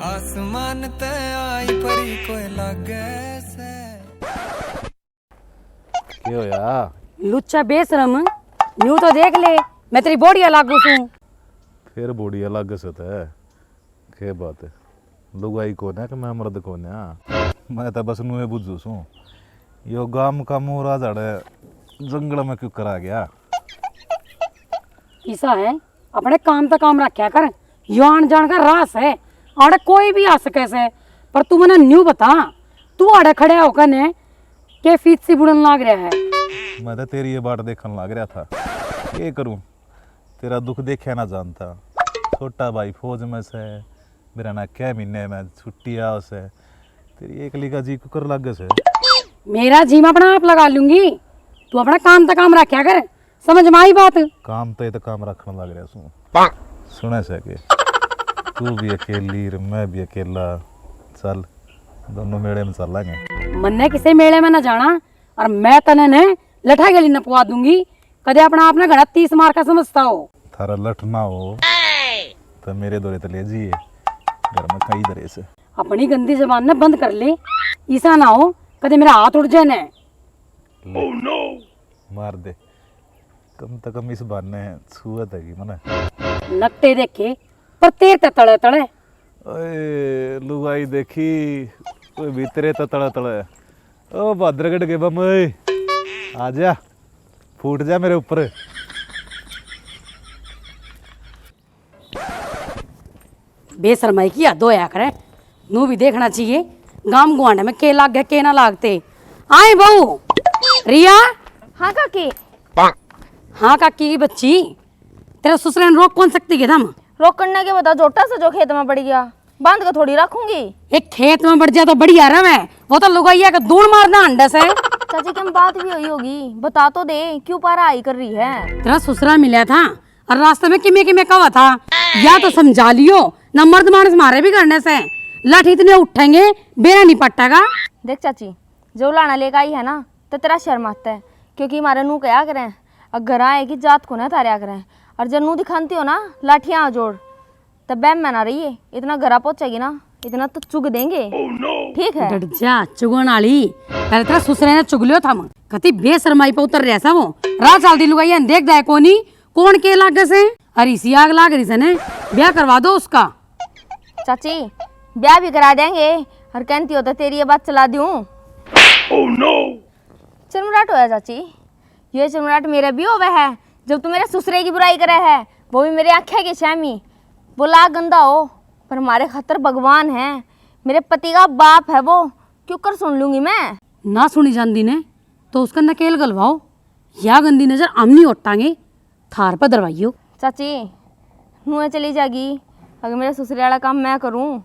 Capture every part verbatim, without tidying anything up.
आसमान ते आई परी कोई लागे से। के होया? लुच्चा बेशरम, न्यू तो देख ले, मैं तेरी बोड़िया लागू सूं। फिर बोड़िया लागे से ते, के बात है? लुगाई कोन्या कि मैं मर्द कोन्या? मैं तो बस नुए बुझू सूं, यो गाम का मोरा झाड़े जंगल में क्यों करा गया? इसा है, अपने काम तक काम रखा कर, यो आन जान का रास है, आड़े कोई भी आ सके से। पर तू मने न्यू बता, तू आड़े खड़े होकर ने के फीत सी बुड़न लाग रहा है? मैं तो तेरी ये बाट देखन लाग रहा था, के करूं, तेरा दुख देखा ना जानता। छोटा भाई फौज में से, मेरा ना कै महीने में छुट्टी आओ से, तेरी एकली का जी कुकर लागे से। मेरा जी मैं अपना आप लगा लूंगी, तू अपना काम तक काम रखा कर, समझ में आई बात? काम तो ये तो काम रखने लग रहा सूं। सुने से के तू भी अकेली और मैं भी अकेला, चल दोनों मेले में चलांगे। मन्ने किसे मेले में ना जाना, और मैं तने ने लठा गेली नपवा दूंगी। कदे अपना आप ने घड़ा तीस मार का समझता हो। थारा लठ ना हो तो मेरे दौरे तो ले जाइए, घर में कई दरे से। अपनी गंदी जबान ने बंद कर ले, ऐसा ना हो कदे मेरा हाथ उड़ जाए ने। ले, मार दे, कम तो कम इस बहाने छुए तकी मने। नट्टे देखे पर तेर ते तले तले। ओए लुगाई देखी, ओए भीतरे तो तले तले। ओ भादरगढ़ के बम, ओए आजा, फूट जा मेरे ऊपर। बेशरमाई की हद होया करे, नू भी देखना चाहिए गाम गुआंढ में के लाग गए के ना लागते। आए बहू रिया। हाँ काकी। हाँ काकी की बच्ची, तेरे ससुरे ने रोक कौन सकती के थम? रोकने के बता, झोटा से जो खेत में पड़ गया, बांध के थोड़ी रखूंगी। एक खेत में बढ़ जा तो बढ़िया रहे, वो तो लुगाइया का दूण मारना अंडे से। चाची, कम बात भी हुई होगी, बता तो दे, क्यों पारा आई कर रही है? तेरा ससुरा मिला था और रास्ते में किमे किमे कहा था, या तो समझा लियो ना, मर्द मानस मारे भी करने से, लाठी इतने उठेंगे, बेरा नहीं पट्टेगा। देख चाची, जो लाना लेकर आई है ना, तो तेरा शर्म आता है, क्योंकि हमारे नू कहा करें, अगर आए की जात को ना तारया करें, और जब नू दिखाती हो ना लाठियां जोड़, तब बहम में ना रहिए, इतना घरा पहुंचेगी ना, इतना तो चुग देंगे। ठीक है? डट जा चुगन आली, पहले तेरा ससुरे ने चुग लियो था। कति बेशरमाई पे उतर रहा सा वो। राह चलती लुगाइया ने देखदा है कोनी, कौन के लागे से? अरे इसी आग लाग रही से ने, ब्याह करवा दो उसका। चाची, ब्याह भी करा देंगे, और कहती हो तो तेरी ये बात चला दूं। चरमराट होया चाची, ये चरमराट मेरे भी होवे है। जब तू मेरे ससुरे की बुराई करे है, वो भी मेरे आंखें के सामी, वो लाख गंदा हो, पर हमारे खातर भगवान है, मेरे पति का बाप है वो, क्यों कर सुन लूंगी मैं? ना सुनी जांदी ने तो उसका नकेल गलवाओ, या गंदी नजर हम नहीं ओटांगे, थार पर दरवाइयो। चाची, नुए चली जागी, अगर मेरे ससुरे वाला काम मैं करूं।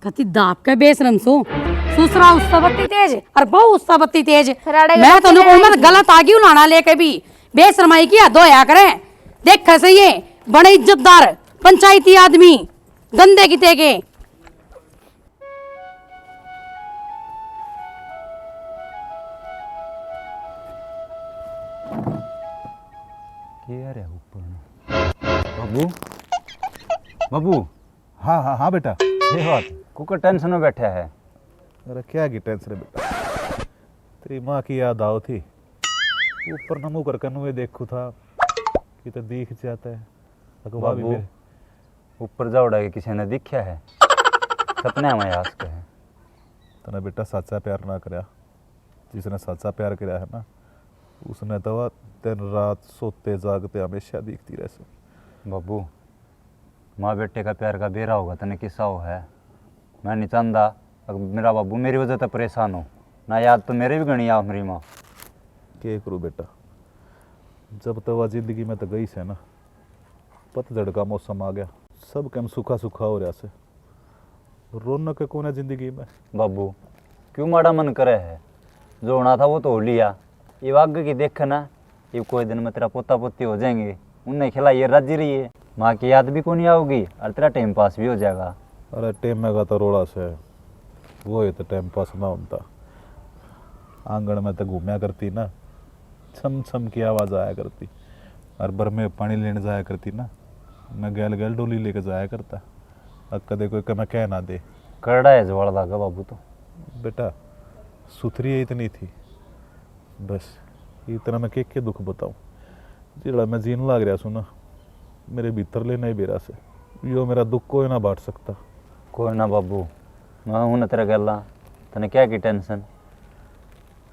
कति दाप के बेशरम सो, ससुरा उससे बत्ती तेज और बहू उससे बत्ती तेज। फिर आड़े मैं गलत तो नुको मत गलत आगी उलाना लेके भी, बेशरमाई की हद होया करे। देख से ये बड़े इज्जतदार पंचायती आदमी, गंदे किते के। के आ रहा ऊपर में? बाबू, बाबू। हाँ, हाँ, हाँ बेटा। ये बात, कुकर टेंशन में बैठा है। अरे क्या की टेंशन है बेटा? तेरी माँ की याद आओ थी। ऊपर न मुँह करके नुए देखू था कि तो दिख जाता है। अगवा भी बाबू, मेरे ऊपर जावड़ा के किसी ने दिखा है? सपने में आस के है। तने बेटा साचा प्यार ना करया। जिसने साचा प्यार करया है ना, उसने तो वह दिन रात सोते जागते हमेशा दिखती रह से। बाबू, माँ बेटे का प्यार का बेरा होगा तने किसा हो है। मैं नहीं चाहता अब मेरा बाबू मेरी वजह से परेशान हो ना। याद तो मेरे भी घणी आ मेरी माँ। के करूँ बेटा, जब तो वह जिंदगी में तो गई से ना, पतझड़ का मौसम आ गया, सब कम सूखा सूखा हो रहा से। रौनक कोने जिंदगी में। बाबू, क्यों माड़ा मन करे है? जो होना था वो तो हो लिया। ये आगे की देख ना, ये कोई दिन में तेरा पोता पोती हो जाएंगे, उन्हें खिलाइए, राजी रहिए। माँ की याद भी कोनी आओगी और तेरा टाइम पास भी हो जाएगा। अरे टेम का तो रोला से, वो ही तो टाइम पास ना होता। आंगन में तो घूमया करती ना, छम छम की आवाज़ आया करती, और बर में पानी लेने जाया करती ना, मैं गैल गैल डोली लेके जाया करता। अक कदे कोई कमे कह ना दे। करड़ा है जवाल दागा बाबू तो। बेटा, सुथरी है इतनी थी, बस इतना मैं के, के दुख बताऊं। जिड़ा मैं जीन लाग रहा सू ना, मेरे भीतर लेना ही बेरा से। यो मेरा दुख कोई ना बांट सकता। कोई ना बाबू, मैं हूं ना तेरा गैला, तने क्या की टेंशन?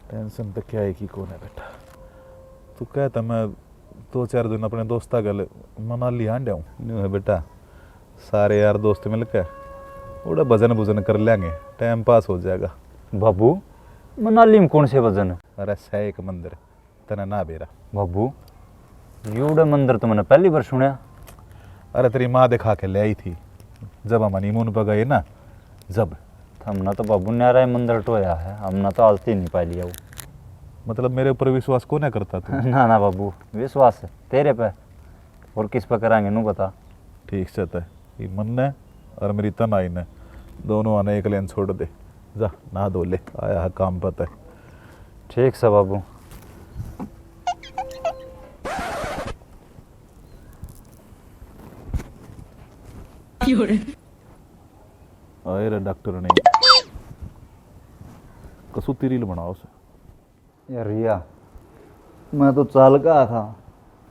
टेंशन तो क्या है की कौन है बेटा। तू कहता मैं दो चार दिन अपने दोस्ता गल मनाली हांड आऊं। न्यू है बेटा, सारे यार दोस्त मिलकर उड़ा भजन भुजन कर लेंगे, टाइम पास हो जाएगा। बाबू, मनाली में कौन से भजन? अरे सै एक मंदिर, तने ना बेरा। बाबू, यूड़े मंदिर तो मैंने पहली बार सुना। अरे तेरी माँ दिखा के ले आई थी जब हम हनीमून पर गए ना, जब। हमने तो बाबू न्यारा ही मंदिर टोया है, हमने तो आलती नहीं पा लिया वो। मतलब मेरे ऊपर विश्वास को ना करता तू? ना ना बाबू, विश्वास है तेरे पे, और किस पे करांगे नू बता। ठीक से तै ये मन्ने और मेरी तनाई ने दोनों आने एक लेन छोड़ दे। जा नहा धो ले, आया है काम पर तै। ठीक से बाबू। आए रे डॉक्टर ने कसूती रील बनाओ से। यार रिया, मैं तो चाल का था,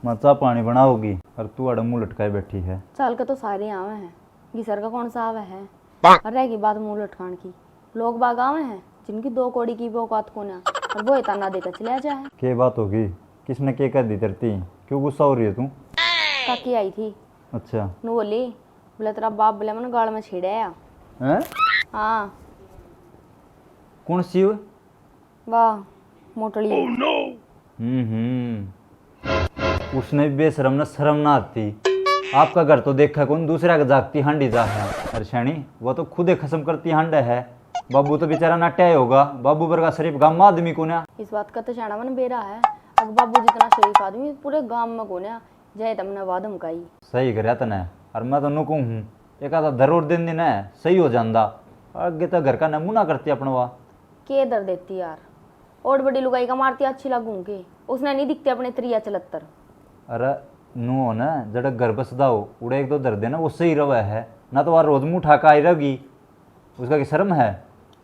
मैं चाह पानी बनाओगी और तू आड़े मुंह लटकाए बैठी है। चाल का तो सारे आवे हैं, घिसर का कौन सा आवे है? और रहेगी बात मुंह लटकान की, लोग बाग आवे हैं जिनकी दो कौड़ी की भी औकात कोन्या और वो ताना देकर चले जाए। के बात होगी, किसने के कह दी धरती, क्यों गुस्सा हो रही है तू? काकी आई थी। अच्छा। नु बोली, बोले तेरा बाप बोले मैंने गाल में छेड़ा है। हैं? हाँ। कौन सी हो? वाह, मोटली। हम्म हम्म। उसने भी बेशरम ने शर्म ना आती। आपका घर तो देखा कौन, दूसरा का जागती हांडी जा है। अरे शानी, वो तो खुदे खसम करती हांडे है। बाबू तो बेचारा नाट्या ही होगा, बाबू वर्गा शरीफ गाम आदमी को ना। इस बात का तो शाना मन बेरा है, अगर बाबू जितना शरीफ आदमी पूरे गाम में कोन्या, जाए तमने वाद मुकाई। सही करया तने, और मैं तो नु कहूँ हूँ, एक आधा धर और दिन दिन है, सही हो जांदा। आगे तो घर का नमूना करती अपनवा। के धर देती यार, और बड़ी लुगाई का मारती अच्छी लागू के, उसने नहीं दिखते अपने त्रिया चलत्तर। अरे नु हो ना, जड़े घर बसदा हो, उड़े एक दो धर देना, वो सही रवा है, ना तो वह रोज मुंह उठा के आई रहेगी। उसका की शर्म है?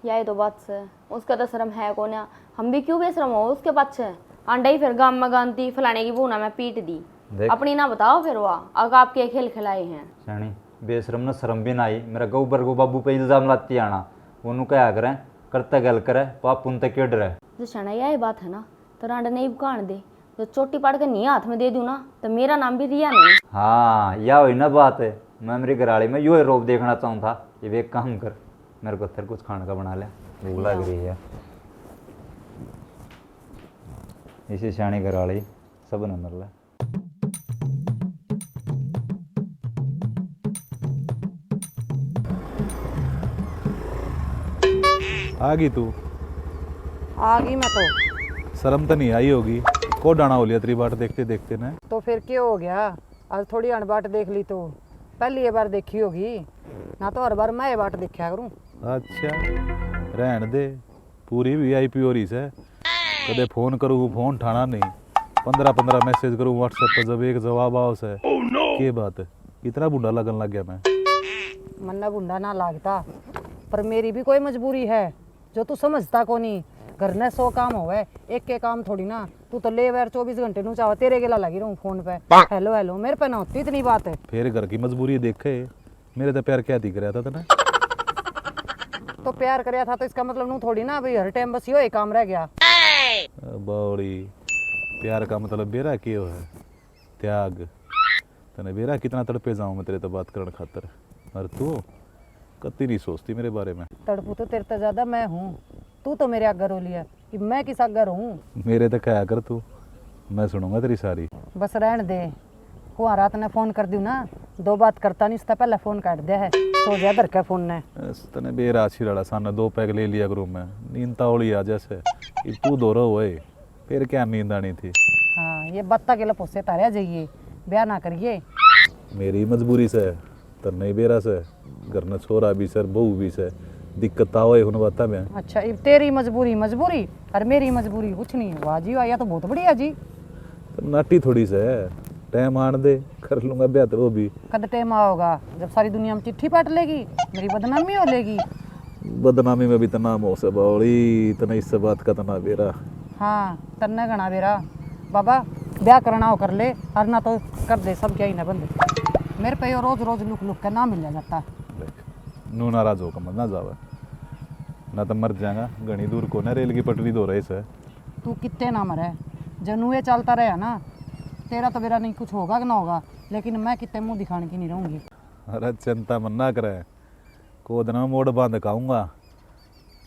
यही तो बात से, उसका तो शर्म है कोन्या। हम भी क्यों बेशरम हो उसके पाछे? आंडा ही फिर गाम में गांती, फलाने की बहू ना मैं पीट दी। देख। अपनी ना बताओ फिर वाह, अग आपके खेल खिलाए हैं। शानी, बेशरम ना शर्म भी ना आई, मेरा गौ बरगो बाबू पे इल्जाम लाती आना। वो नु कहा करे, करते गल करे, पाप पुन तक के डरे। जो शाना यही बात है ना, तो रांड नहीं कान दे, जो चोटी पाड़ के नहीं हाथ में दे दूं ना, तो मेरा नाम भी रिया नहीं। हाँ, या हुई ना बात। मैं मेरी घराली में यो ही रोब देखना चाहूँ था। ये वे एक काम कर, मेरे को फिर कुछ खाने का बना ले, भूख लग रही है। इसी सियाणी घराली सब न मिल ले। आ गई तू? आ गई मैं तो। शर्म तो नहीं आई होगी? को डाना हो लिया तेरी बाट देखते देखते ने। तो फिर क्या हो गया, आज थोड़ी अनबाट देख ली तो। पहली ये बार देखी होगी ना, तो हर बार मैं ये बाट देखा करूँ। अच्छा, रहन दे, पूरी वीआईपी हो रही से। कदे फोन करूँ, फोन ठाना नहीं, पंद्रह पंद्रह मैसेज करूँ WhatsApp पे, जब एक जवाब आओ से। के बात है, इतना भुंडा लगन लग गया मैं? मन्ना भुंडा ना लागता, पर मेरी भी कोई मजबूरी है जो तू समझता कोनी। घर ने सौ काम होवे, एक के काम थोड़ी ना। तू तो लेबर चौबीस घंटे नू चाहो, तेरे गेला लगी रहूं फोन पे। हेलो हेलो, मेरे पे ना होती इतनी बात। फिर घर की मजबूरी देखे, मेरे तो प्यार क्या दिख रहा था तने? तो प्यार करया था तो इसका मतलब नू थोड़ी ना भाई हर टाइम बस यो ही काम रह गया। बावड़ी, प्यार का मतलब बेरा के हो है? त्याग। तने बेरा कितना तड़पे जाऊं मैं तेरे तो बात करण खातर, और तू कत्ती नहीं सोचती मेरे बारे में। तड़पू तो तेरे तो ज्यादा मैं हूँ, तू तो मेरे आगे रो लिया, कि मैं किस आगे रहूं? मेरे तो कहा कर तू, मैं सुनूंगा तेरी सारी। बस रहन दे, कुआं रात ने फोन कर दूं ना, दो बात करता नहीं, उससे पहले फोन काट दे है, सो जा धर के फोन ने। बस तने बेरा आछी रड़ा सामने दो पैग ले लिया करूं मैं, नींद तावली आ जैसे, ये तू दो रो होए। फिर क्या नींद आनी थी? हाँ, ये बात के लपोसे तारे जाइए, ब्याह ना करिए। मेरी मजबूरी से, तर नहीं बेरा से, घर न छोरा भी सर, बहू भी से, दिक्कत आवे उन बातां में। अच्छा, इब तेरी मजबूरी मजबूरी और मेरी मजबूरी कुछ नहीं। वाह जी वाह, या तो बहुत बढ़िया जी। तो नाटी थोड़ी से, टाइम आन दे, कर लूंगा ब्याह तो वो भी। कद टाइम आओगा जब सारी दुनिया में चिट्ठी पाट लेगी, मेरी बदनामी हो लेगी। बदनामी में भी तो नाम हो से बावली, तने इस बात का तो ना बेरा। हाँ, तन्ने घना बेरा। बाबा, ब्याह करना हो कर ले, और ना तो कर दे, सब क्या ही ना बंद। मेरे पे यो रोज रोज लुक लुक के ना मिल जाता। देख, नू नाराज होकर मत ना जावे, ना तो मर जाएगा। घनी दूर को ना रेल की पटरी दो रहे से। तू कितने ना मरे, जब नू ये चलता रहा ना, तेरा तो बेरा नहीं कुछ होगा कि ना होगा, लेकिन मैं कितने मुंह दिखाने की नहीं रहूंगी। अरे चिंता मत ना करे, को दिन मैं मोड़ बांध के आऊंगा।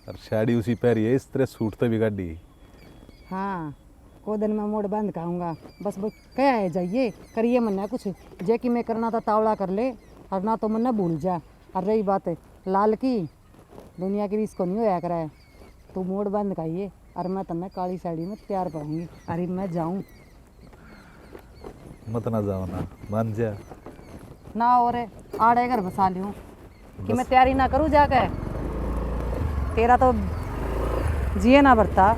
और साड़ी उसी पहरी है, इस तरह सूट तो भी काढ़ी। हाँ, को दिन मैं मोड़ बांध के आऊंगा। बस वो कह है जाइए, करिए मन्ना कुछ, जे कि मैं करना था तावला कर ले, और ना तो मन्ना भूल जा। और रही बात लाल की, दुनिया की रीस को नहीं होया करे। तू मोड़ बांध के आइए, और मैं तन्ने काली साड़ी में तैयार पाऊंगी। अरे मैं जाऊं। मत ना जाओ ना, मान जा। ना और आड़े घर बसा लियो कि मैं बस। तैयारी ना करूँ जाके। तेरा तो जिए ना भरता,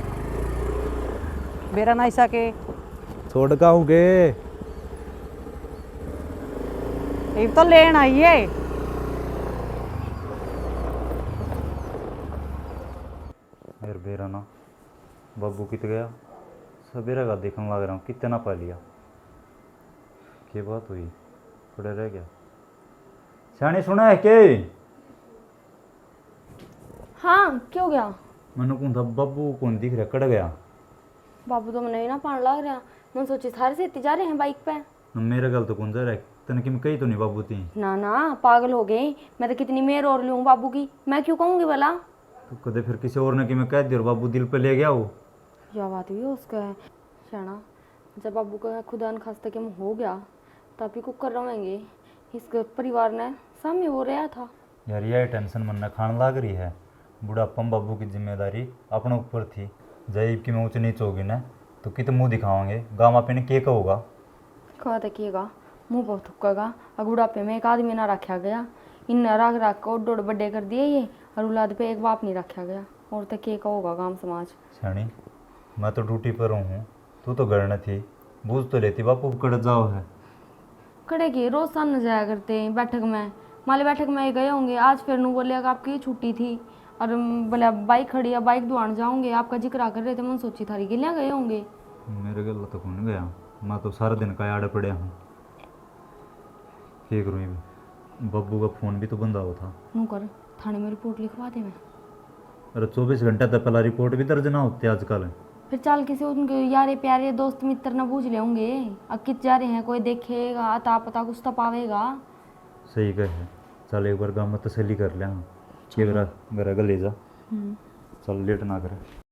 बेरा ना ऐसा के। छोड़ का हूँ के? ये तो लेन आई है। यार बेरा ना, बाबू कित गया? सवेरे का देखने लग रहा हूँ, कितने ना पा लिया। के बात हुई? पड़े रह गया। स्याणी सुना है के? हाँ, क्यों गया? मैंने कौन था, बाबू कौन दिख रहा, कड़ गया? बाबू तो मैंने ही ना पान लग रहा। मैंने सोची थारे से इतनी जा रहे हैं बाइक पे। मेरे गल तो कौन जा रहा है? तने किम कही तो नहीं बाबू ती? ना ना, पागल हो गए। मैं तो कितनी मेहर और लूँ बाबू की, मैं क्यों कहूँगी भला? तो कदे फिर किसी और ने किम कह दिया और बाबू दिल पे ले गया हो? या बात भी उसका है। शाना, जब बाबू का खुदा न खास्ता किम हो गया, तब ही कुकर रहेंगे। इस घर परिवार ने सामने वो रहा था। यार, यह टेंशन मन्ने खान लाग रही है। बुढ़ापा में बाबू की जिम्मेदारी अपने ऊपर थी। जय इब की मैं ऊंच नीच होगी ना, तो कित मुंह दिखावांगे? गांव आपे ने के कहोगा? कहा तो केगा, मुंह बहुत थुकेगा। अगर बुढ़ापे में एक आदमी ना रखा गया, इन राख राख के ओड ओड बड़े कर दिए ये, और औलाद पे एक बाप नहीं रखा गया। और तो के कहोगा गांव समाज? स्याणी, मैं तो ड्यूटी पर हूँ, तू तो घर न थी, बूझ तो लेती बापू कड़ जाओ है। कड़े के रोज सान जाया करते हैं बैठक में, माले बैठक में ही गए होंगे। आज फिर नू बोलिया कि आपकी छुट्टी थी और, अम, बोला बाइक खड़ी है, बाइक धुआन जाओगे, आपका जिक्र कर रहे थे, मैंने सोची थारी गेलियां गए होंगे। मेरे गल तो कौन गया, मैं तो सारा दिन का आड़े पड़े हूँ। के करूँ इब? बाबू का फोन भी तो बंद आओ था। नू कर, थाने में रिपोर्ट लिखवा दे मैं। अरे चौबीस घंटे तो पहला रिपोर्ट भी दर्ज ना होती आजकल। फिर चल किसी उनके यारे प्यारे दोस्त मित्र ना बूझ ले होंगे, अब कित जा रहे हैं, कोई देखेगा, अता पता कुछ तो पावेगा। सही कहे, चल एक बार गाँव में तसल्ली कर ले। हाँ, चलो। घर घर ले जा। हम्म। चल लेट ना करे।